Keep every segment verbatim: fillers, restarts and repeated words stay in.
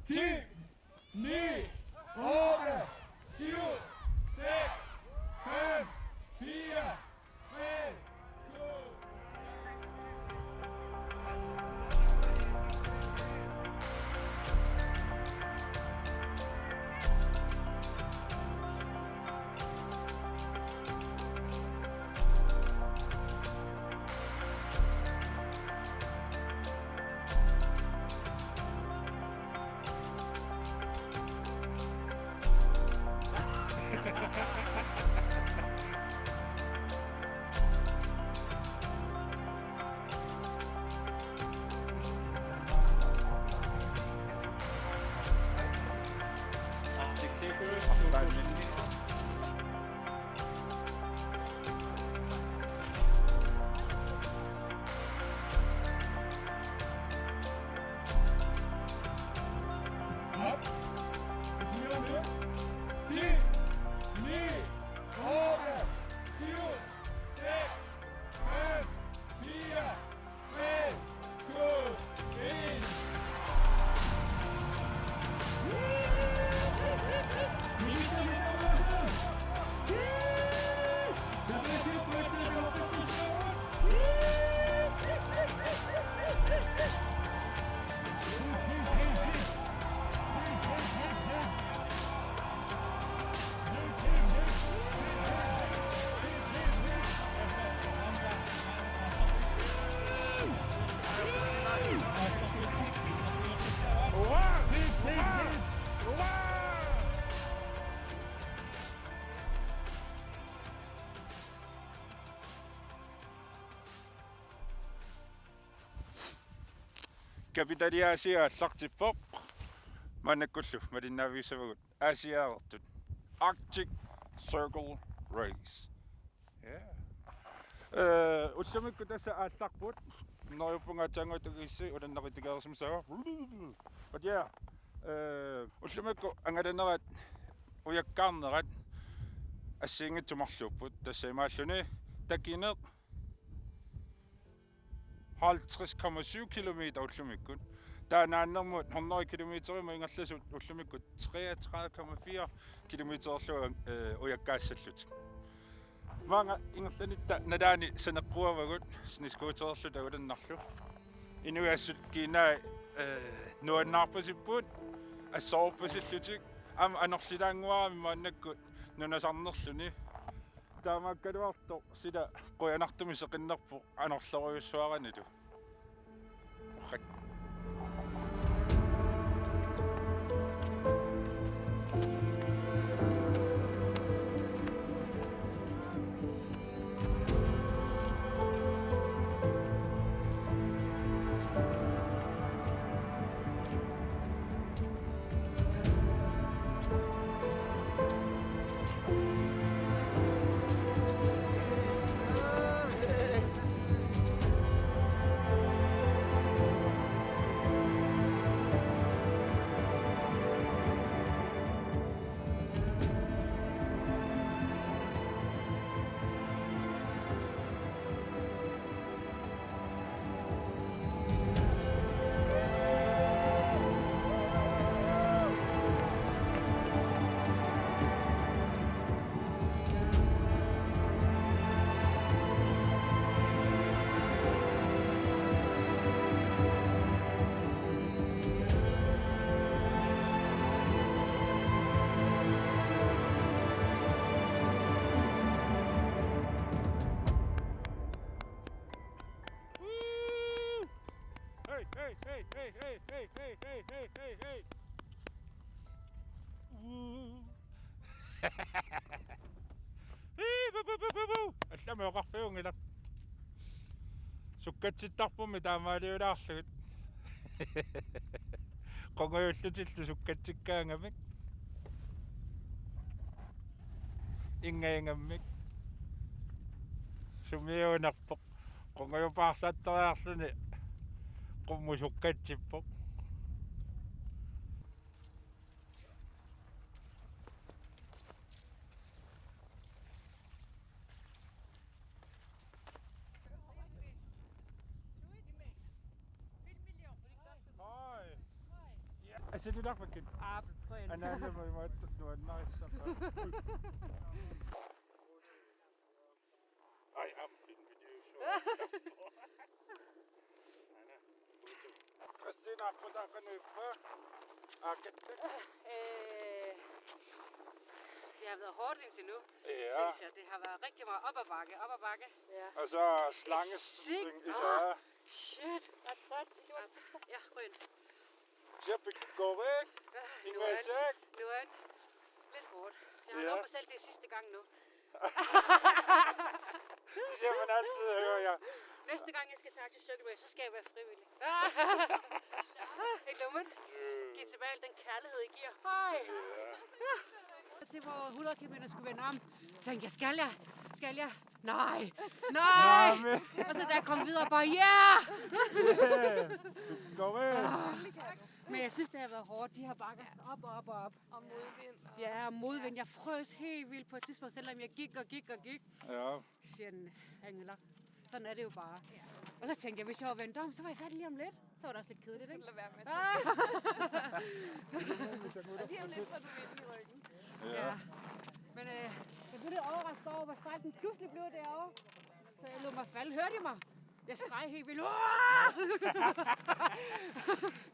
ti, ni, otte, syv, seks, fem, fire, tre, to. Op. Ti, ni, otte, syv, seks, fem, fire, tre, to, en. Kapitali Aasiaat aallartippoq. Maannakkullu malinnaavissavagut Aasiaat aallartut Arctic Circle Race. Ja. Ee, ullumikkut tassa aallarput. Neriuppunga aatsaannguaq takugissi, ulannaqitikeersimassaagut. But yeah. Ee, ullumikkut angalanerat ujakkaarnerat assigiinngitsut marluupput. Tassa imaalluni takineq halvtreds komma syv kilometer ullumikkut. Taava naannermut hundrede kilometerimut ingerlasut ullumikkut treogtredive komma fire kilometerlu, ee, ujakkaassallutik. Maanga ingerlanitta nalaani saneqquavagut snescootererluta ulannarlu. Inuit assut kiinaa, ee, nuannaarpasipput, assororpasillutik, aamma anorlilaannguarami maannakkut nunasarnerluni. Taamaakkaluartoq sila qujanartumik seqinnerpoq anorlerujussuaranilu. Torrak. Hey, hey, hey, hey. Uu. Ii, pu, pu, pu, pu, pu. Allamik oqarfiunngilaq. Sukkatsittarpummi taamaaliulaarlugit. Qungujullutillu sukkatsikkaangamik. Ingaingammik. Sumiuunerpoq. Qungujupaarlattariarluni qummut sukkatsippoq. Hi. Yeah. Silularpakkit. Aap, qujan. Anaanama imaattoq nuannarissappaa. Ai, aamma filmiliusuara. Aana. Christina, aqqutaaqanuippa? Aakattak. Øh, det har været hårdt indtil nu, ja, synes jeg. Det har været rigtig meget op ad bakke, op ad bakke. Ja. Altså, slangesving, ja. Åh, shit. Ja, qujan. Siapikkorik. Nuan. Ingasak. Nuan. Lidt hårdt. Jeg har, ja, lovet mig selv, det er sidste gang nu. Det siger man altid, hører jeg. Næste gang, jeg skal tage til Circle Race, så skal jeg være frivillig. Helt dumt. Giv tilbage al den kærlighed, I giver. Hej. Ja. Til hvor hundrede kilometer skulle vende om, så tænkte jeg, skal jeg? Skal jeg? Nej. Nej. Nej, men og så da jeg kom videre, bare, ja! Yeah! Du går med. Men jeg synes, det har været hårdt. De har bakket op og op og op. Og modvind. Og ja, og modvind. Jeg frøs helt vildt på et tidspunkt, selvom jeg gik og gik og gik. Ja. Siger den, Angela. Sådan er det jo bare. Og så tænkte jeg, hvis jeg var vendt om, så var jeg færdig lige om lidt. Så var det også lidt kedeligt, ikke? Så skal du lade være med det. Ah. Og lige om lidt får du vind i ryggen. Ja. Ja. Men øh, jeg blev lidt overrasket over, hvor stejlt den pludselig blev derovre. Så jeg lod mig falde. Hørte I mig? Jeg skreg helt vildt.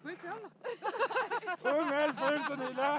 Kunne I ikke høre mig? Ud med alle følelserne, Ila.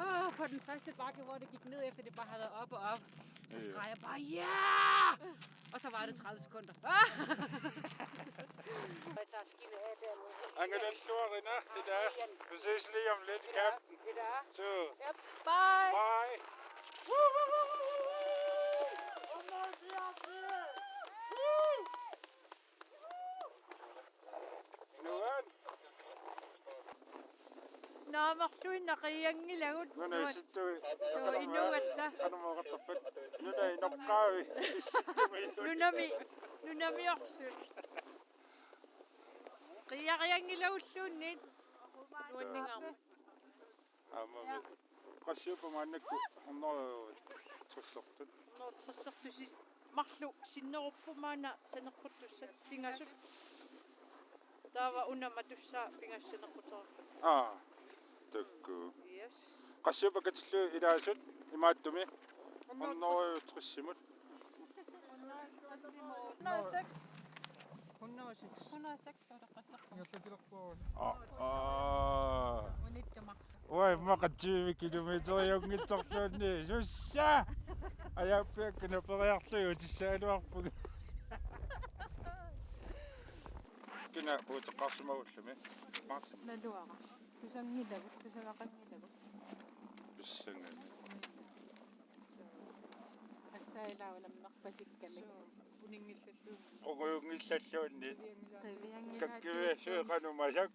Åh, på den første bakke, hvor det gik ned, efter det bare havde været op og op, så skreg jeg bare, ja! Og så var det tredive sekunder. Jeg tager skinnet af dernede. Angalalluarina, Ila. Vi ses lige om lidt, Captain. Ida. Så. Yep. Bye. Bye. Nuan. Naamerluinnaq qiianngilagut. Nuna nuan. Isittui. Suu, inuugatta. Qanormaa oqartarpat? Nuna inoqqaavi. Isittumi. Nunami, nunami orsut. Qiiarianngilagulluunniit. Nuanningaarmi. Aamma. Qassiuppat maannakkut hundrede tressertut? Hundrede tressertusi marluk sinnerupput maanna saneqquttussat pingasut. Taava una matussaa pingasut saneqquteqarput. Aa, takku. Yes. Qassiuppat katillugit ilaasut imaattumik? Hundrede tres. Hundrede tresimut. Hundrede seks. Hundrede seks. Hundrede seks. Aa, aa. Unittumaq. Uai, immaqa tyve kilometeriunngitsorluunniit. Sussa! Ajaappiakkut naperiarlugit utissagaluarpunga. Kina uteqqarsimagullumi? Martin? Naluara. Pisanngilagut, pisagaqanngilagut. Pissanngilaq. Assaailaavilammerpasikkamik. Suu, uninngillalluunniit. Qungujunngillalluunniit. Qivianngilaat. Kakkiviassui qanumasak.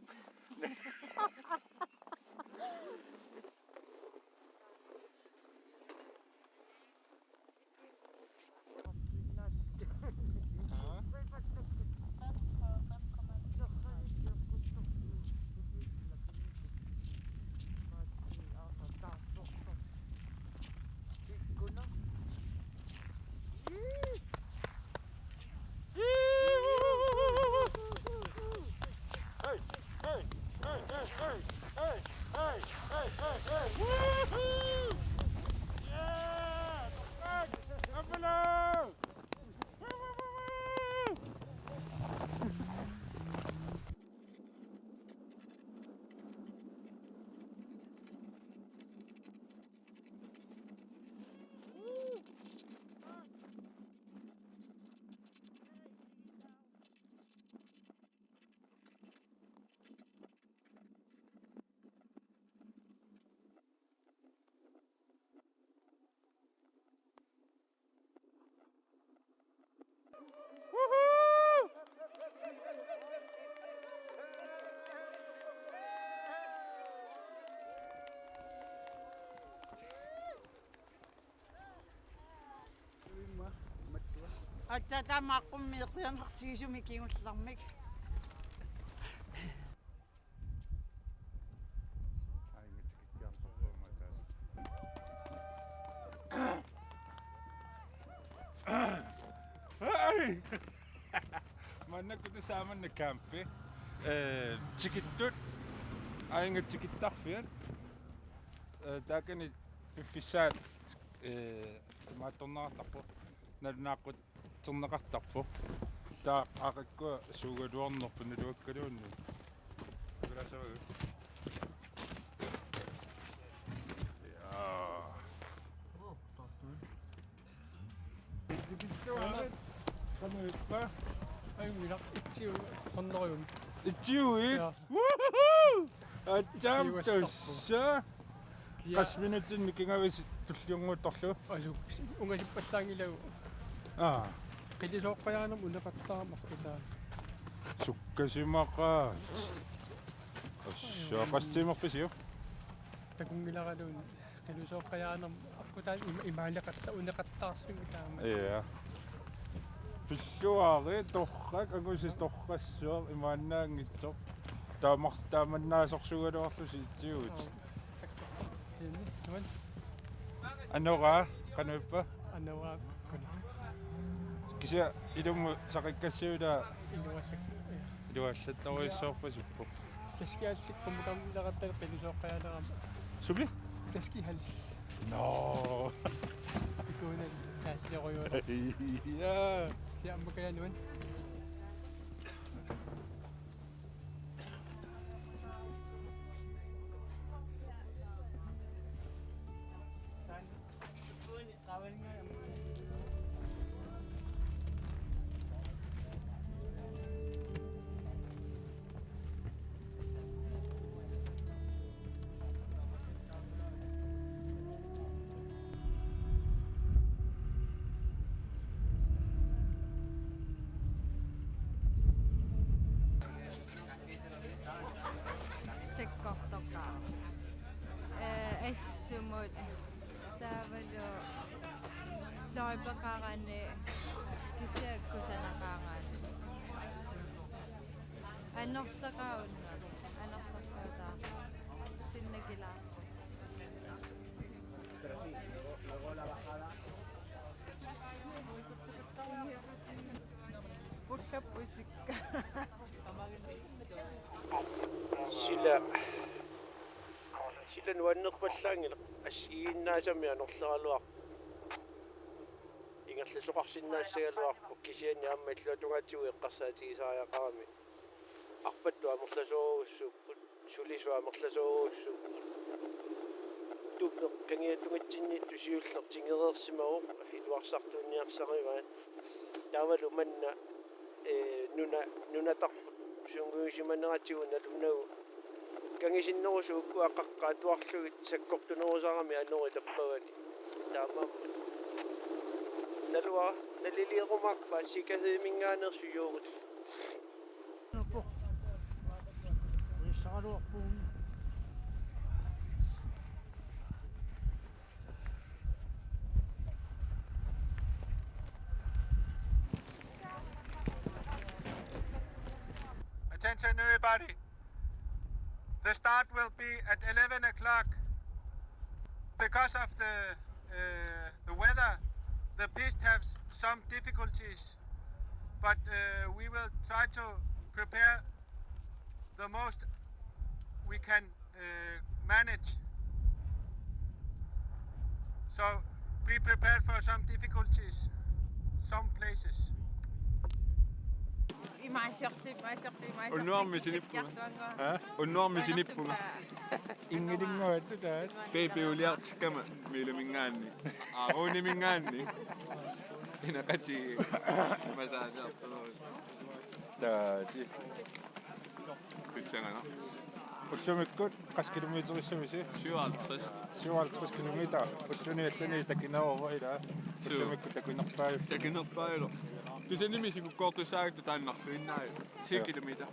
Hey, hey, hey. Woohoo! Yeah! Buffalo! Aatsaat taama aqqummi qiianartigisumik kingullermik. Hej! Maannakkut tassa aamma campi. Øh, tikittut. Aajuna tikittarfiat. Eh, taakani piffissaat, eh, imaattorneqartarpoq. Nalunaaqqutserneqartarpoq. Taava aaqqikua suugaluarnerput naluakkaluunniit. Gracias. Ja. Qanoq ippa? Ajunngilaq, itsiu, hundrede. Itsiuit? Ja. Woohoo! Atam itsiuassaarpoq. Tassa. Kia- Qassit minutsit mikigavisi tulliunnguuttorlu. Asu, ungasippallaanngilagut. Aa. Qilusooqqajaanermut uneqattaarama aqqutaa. Sukkasimaqaat. Assut, qassit tiimerpisiuk? Takunngilara luunniit. Qilusooqqajaanermut aqqutaa ima-, imaaliaqatta uneqattaarsimmi taama. Ja. Pilluarit torrak, angusit torrassuaq imaannaanngitsoq. Taamar-, taamannaasorsuugaluarlusi itsiuit. Aa, sakkortoq. Kisianni, nuan. Anoraa, qanoq ippa? Anoraa, qanoq. Kisianni ilummut saqikkassuulaa. Iluassaq. Iluallattorujussuarpasippoq. Flaskehals qummukammilaqattalu qilusooqqajaanerama. Sumi? Flaskehals. Nå. Ikuunal taaslerujuuna. Ja. Kisianni ammukajanuan. Sakkortoqaaq. Eh, assumut taavalu løjpeqarani kisianni kusanaqarani. Anorleqaaq una. Anorlersuutaaq. Sinnakilaarpoq. Pullap usikka. Sila, sila nuannerpallaanngilaq, assigiinnaasami anorleraluarpoq. Ingerlasoqarsinnaassagaluarpoq kisianni aamma illuatungaatigut eqqarsaatigisariaqarami. Arpattut amerlasoorujussuupput, sulisut amerlasoorujussuupput. Tupeq kangiatungitsinniittoq siulleq tingereersimavoq, iluarsartuunniarsarivaat. Taavalu manna, eh, nuna-, nunatarput sungiusimaneratigut nalunagu kangisinnerusukkut qaqqat atuarlugit sakkortunerusarami anori tappavani. Taamaammat. Naluara, nalilierumaarpaat sikkerhediminngaanneersut juugut. Nuppoq. Uissaraluarpugut. Attention, everybody. The start will be at eleven o'clock. Because of the, uh, the weather, the piste has some difficulties, but, uh, we will try to prepare the most we can, uh, manage. So be prepared for some difficulties, some places. Imaassorli, imaassorli, imaassorli. Unnuarmi sinippunga. Aa? Unnuarmi sinippunga. Inngilinnguatsiaq taava. Baby uliartikkama Miiluminngaanniit. Aaroniminngaanniit. Inaqati. Massaaliartugut. Taati. Pissanganaq. Ullumikkut qassit kilometerissavisi? Syvoghalvtreds. Syvoghalvtreds kilometer. Ulluni allani takineruvoq ilaa. Suu. Ullumikkut takinerpaajullugu. Takinerpaajullugu. Kisiannimi sikukkoortussaagatsigit taannarluinnaapput. Ti kilometer.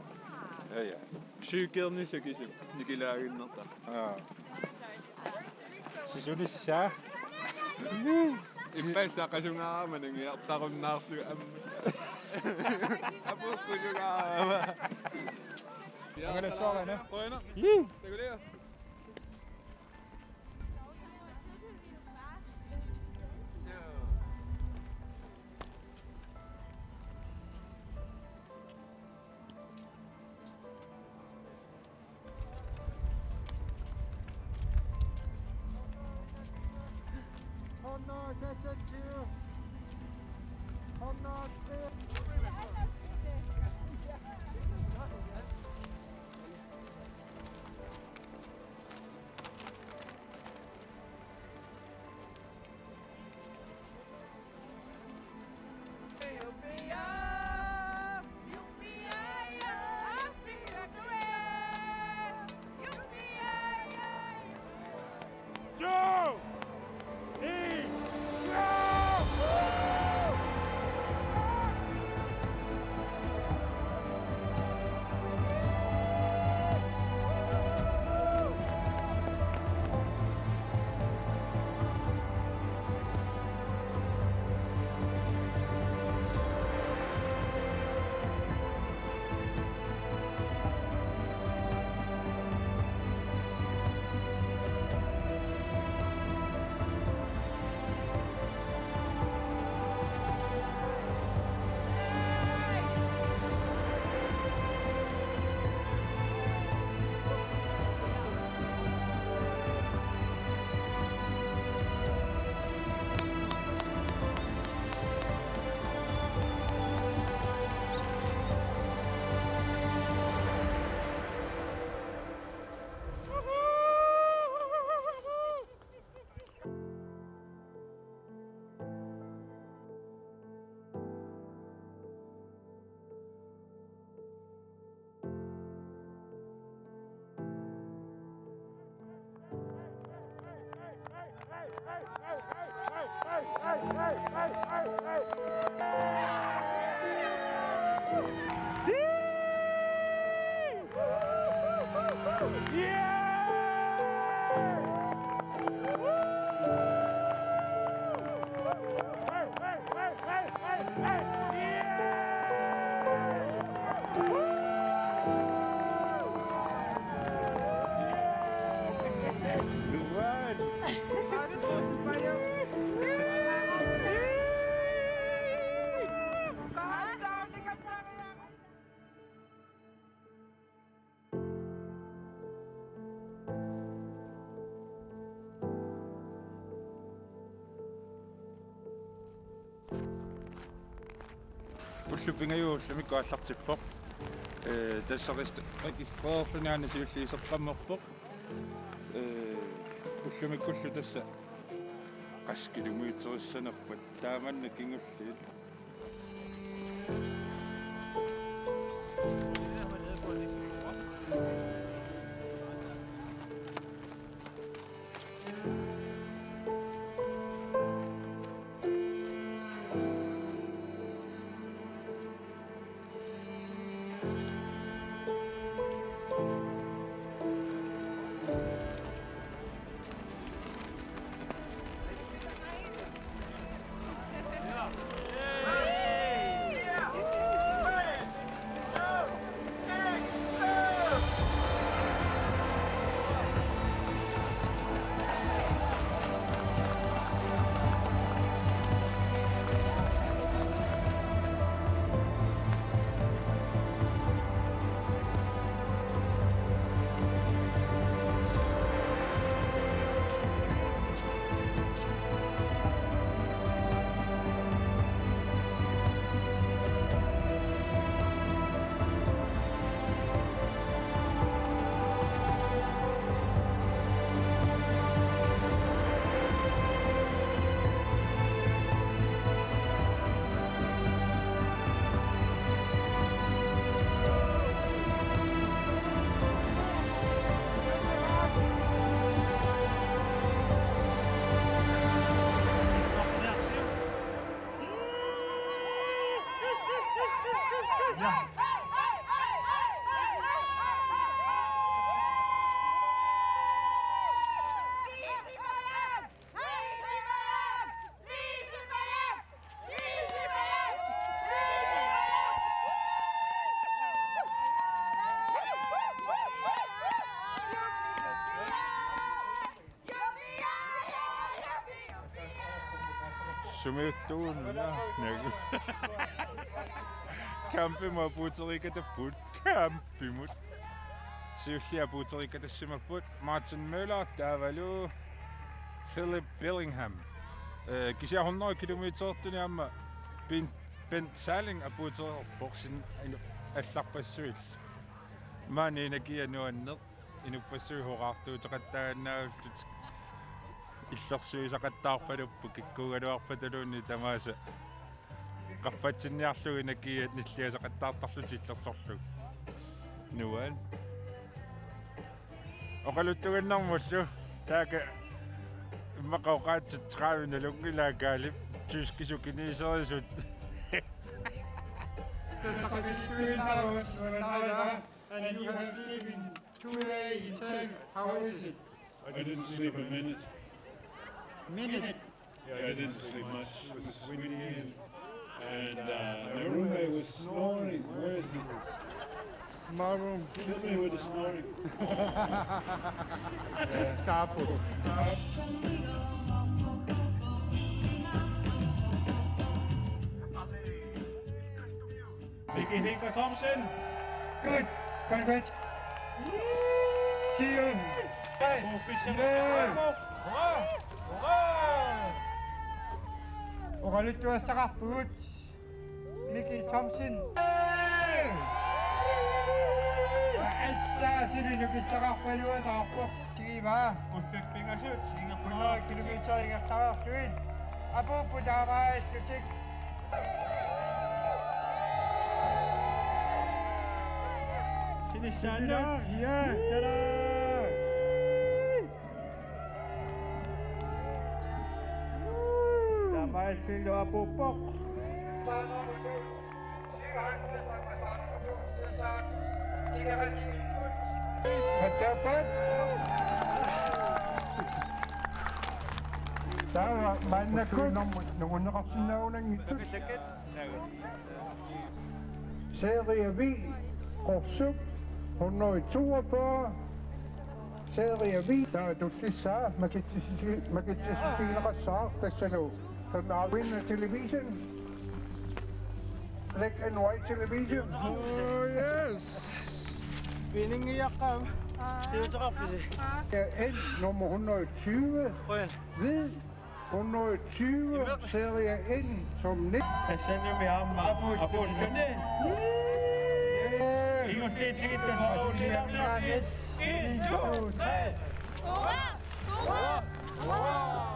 Ja, ja. Cykelni sakisip nikilaaginnarta. Aa. Sisunissaa. Ippassaq qasungaarama nangiartarunnaarlugu aamma. Apuukkusungaarama. Angalassuarina. Qujanaq. Ii. Takuliaq. Session tyve. Hundrede og tre. Pullu pingajuat ullumikkut aallartippoq. Ee, tassa regist-, registrerluni aana siulliit iseqqammerpoq. Ee, ullumikkullu tassa qassit kilometerissanerput taamanna kingulliit. Sumiittuunnagu. Kampimut apuuteriikatapput. Kampimut. Siulliit apuuteriikatassimapput Martin Møller taavalu Philip Billingham. Eh, kisianni hundrede kilometertuni aamma Bent, Bent Salling apuutereerpoq sinna inu-, allarpassuillu. Maani energia nuanneq, inuppassuit hurraartuuteqattaannaavullutik. Illersuisaqattaarpalupput kikkuugaluarpataluunniit tamaasa. Qaffatsinniarlugu energia nilliasaqattaartarlutik illersorlugu. Nuan. Oqaluttuinnarmullu taakku immaqa oqaatsit tredive nalunngilaat, Kaalip, tyskisut kineserisut. Tassa qaffatsinniarlugu. And you have lived in two days in ten. How is it? I didn't sleep a minute. Minute? Yeah, I didn't sleep much. It was windy and, and uh, my roommate was snoring. Where is he? My room. Kill me with the snoring. Sapu. Miki Hinker Thomsen. Good. Congrats. See you. Hey. Official. Yeah. Hurra! Hurra! Oqaluttuassaqarpugut. Miki Thomsen. Hey! Assa suli nukissaqarpaluataarpoq. Tigivaa. Ullut pingasut, ingerlareerlutik. Hundrede kilometer ingerlareerlutik. Apuupput taamaalillutik. Sinissaannut. Ja, tada! Taamaalillutik apuuppoq. Taava maannakkut nungunneqarsinnaagunanngitsut. Serie V, Qorsup, hundrede toogfyrre. Serie V, taava tullissaa, makitsissi-, makitsissutigineqassaaq tassalu. From our winner television. Black and white television. Oh, yes. Vinningiaqqaam. Tiuteqarpisi? N nummer hundrede og tyve. Qujan. Hvid hundrede og tyve, serie N som ni. Tassannumi aamma apuulluni. Apuulluni. Yeah. Ingulliit tikittut. En, to, tre. Hurra! Hurra! Hurra!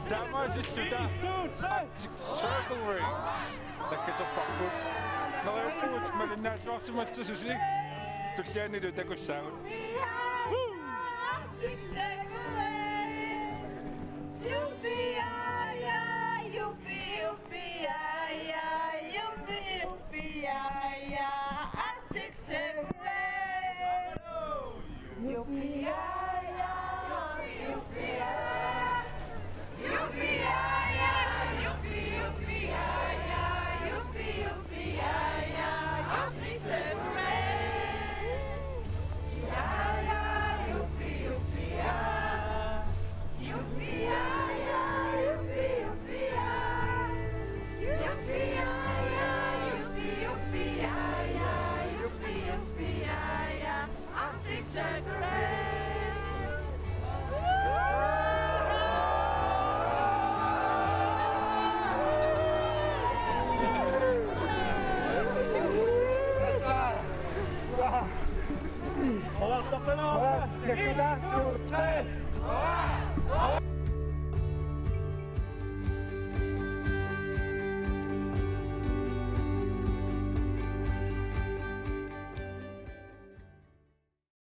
Taamaasilluta Arctic Circle Race nakkasorparput. Neriuppugut malinnaalluarsimalluta susi. Tullianilu takussaagut. Arctic Circle Race. Arctic Circle Race.